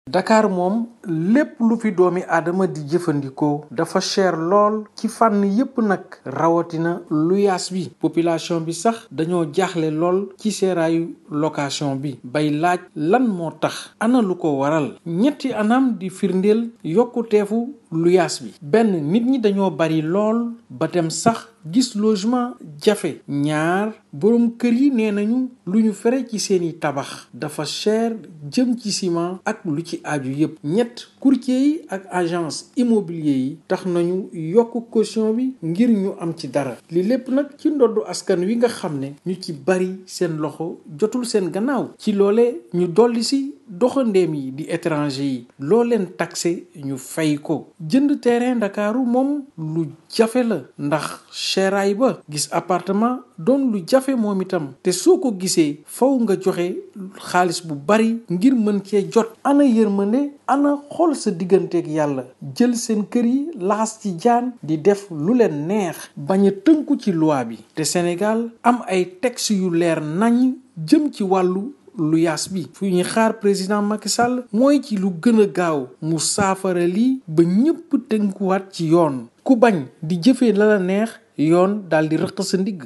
Dakar moom lépp lu fi doomi aadama di jëfandikoo dafa cher lool ci fànn yépp nag rawatina luyaas bi population bi sax dañoo jaaxle lool ci seeraayu location bi bay laaj lan moo tax ana lu ko waral ñetti anam di firndeel yokkuteefu luyaas bi benn nit ñi dañoo bari lool ba dem sax gis logement jafe ñaar boroom kër yi nee nañu lu ñu fere ci seeni tabax dafa cher jëm ci ciment ak lu ci aju yépp ñett courtier yi ak agence immobilier yi tax nañu yokk caution bi ngir ñu am ci dara li lépp nag ci ndoddu askan wi nga xam ne ñu ci bari seen loxo jotul seen gannaaw ci loole ñu dolli si doxandeem yi di étranger yi loo leen taxé ñu fay ko jënd terrain Ndakaaru moom lu jafe la ndax cheraay ba gis appartement doon lu jafe moom itam te soo ko gisee faw nga joxe xaalis bu bari ngir mën cee jot ana yërmande ana xool sa digganteeg yàlla jël seen kër yi laxas ci jaan di def lu leen neex bañ a tënku ci loi bi te Sénégal am ay texte yu leer nañ jëm ci wàllu luyaas bi fu ñuy xaar président Macky Sall mooy ci lu gën a gaaw mu saafara lii ba ñëpp tënkuwaat ci yoon ku bañ di jëfee la la neex yoon daal di rëq sa ndigg